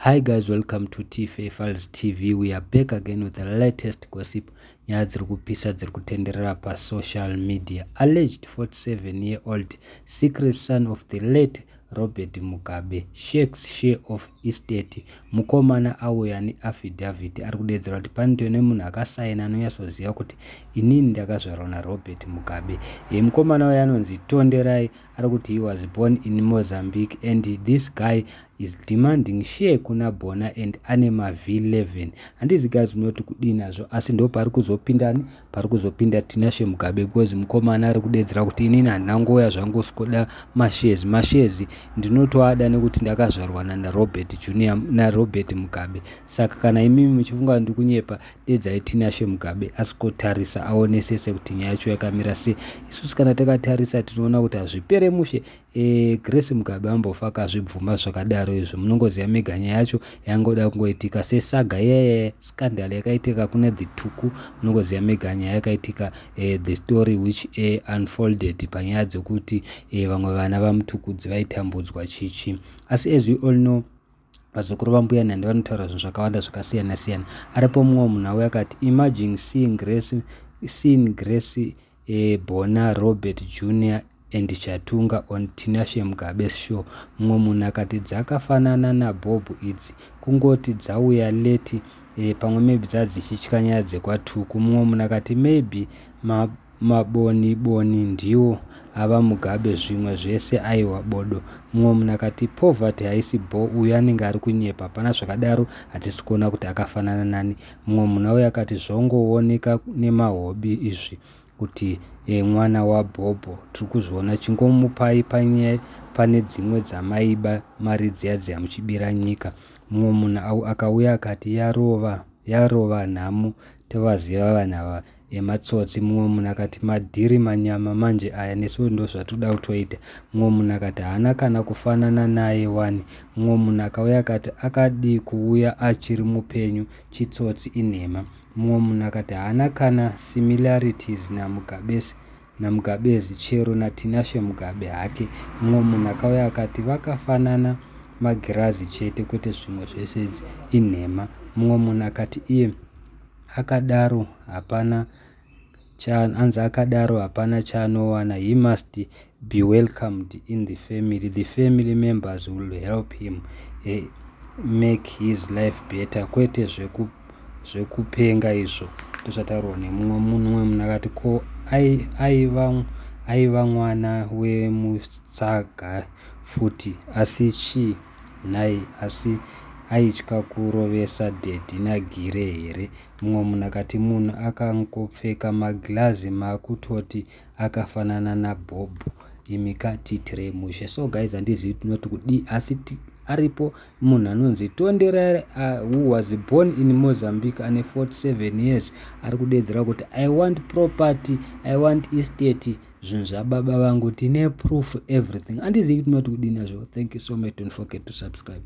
Hi guys, welcome to TFA Files TV. We are back again with the latest gossip. Nyaya dziri kupisa dziri kutenderera pasocial media. Alleged 47-year-old secret son of the late Robert Mugabe shakes share of estate. Mukomana auya neaffidavit, ari kudedzera kuti panotove nemunhu akasaina anonyatsoziva kuti inini ndakazvarwa naRobert Mugabe. Mukomana uyu anonzi Tonderai, ari kuti he was born in Mozambique and this guy is demanding share kuna Bona and ane maV11. Handizi guys munoti kudii nazvo, asi ndo pari kuzopindani, pari kuzopinda Tinashe Mugabe, because mukomana ari kudedzera kuti inini handina ngoya zvangu sikoda mashares. Mashares ndinotoada nekuti ndakazvarwa naRobert Junior, naRobert Mugabe. Saka kana imimi muchifunga ndiri kunyepa, dedzai Tinashe Mugabe asikotarisa aonesese kuti nyaya yacho yakamira sei. Isusu kana takatarisa tinoona kuti hazvipere mushe. Grace Mugabe ambofa akazvibvuma zvakadaro izvo. Munongoziva mega nyaya yacho yangoda kungoitika sesaga yeye scandal yakaitika kune the Tuku. Munongoziva mega nyaya yakaitika, the story which unfolded panyaya dzekuti vamwe vana vaMutukudzi vaitambudzwa chichi. Asi as you all know, vazukuru vaMbuya Nandi vanotaura zvinhu zvakawanda zvakasiyana siyana. Aripo mumwe munhu auya akati, "Imagine seeing Grace, Bona, Robert Junior and Chatunga on Tinashe Mugabe show." Mumwe munhu akati, "Dzakafanana naBob idzi, kungoti dzauya late." Pamwe maybe dzadzichitya nyaya dzekwaTuku. Mumwe munhu akati, "Maybe maboni boni ndiwo ava Mugabe, zvimwe zvese aiwa bodo." Mumwe munhu akati, "Poverty haisi bo, uyu anenge ari kunyepa, hapana zvakadaro, hatisi kuona kuti akafanana nani." Mumwe munhu auya akati, "Zvongooneka nemahobi izvi kuti mwana waBhobho, tiri kuzviona, chingomupai pane dzimwe dzamaiba mari dziya dziya muchibira nyika." Mumwe munhu akauya akati, "Yarova, yarova nhamo, tovaziva vanhu ava ematsotsi." Mumwe munhu akati, "Madhiri manyama manje aya, nesu ndo zvatoda kutoita." Mumwe munhu akati, "Haana kana kufanana naye wani." Mumwe munhu akauya akati, "Akadii kuuya achiri mupenyu? Chitsotsi, inhema." Mumwe munhu akati, "Haana kana similarities naMugabesi, naMugabezi, chero naTinashe Mugabe hake." Mumwe munhu akauya akati, "Vakafanana magirazi chete, kwete zvimwe zvese, inhema." Mumwe munhu akati, "Iye akadaro hapana, anzi akadaro hapana chaanowana. He must be welcomed in the family. The family members will help him make his life better, kwete zvekupenga izvo." Ndozvataurwa nemumwe munhu. Mumwe munhu akati, "Ko aiva mwana wemutsaga futi, asi chii nhai? Asi aitya kurovesa dhedhi nagire here?" Mumwe munhu akati, "Munhu akangopfeka magirazi makutoti akafanana naBob, imika tiitirei mushe." So guys, handizivi tinoti kudii, asi aripo munhu anonzi Tonderai, who was born in Mozambique, ane 47 years, ari kudedzera kuti, "I want property, I want estate, zvinhu zvababa vangu, tine proof, everything." Handizivi tinoti kudii nazvo. Thank you so much. Don't forget to subscribe.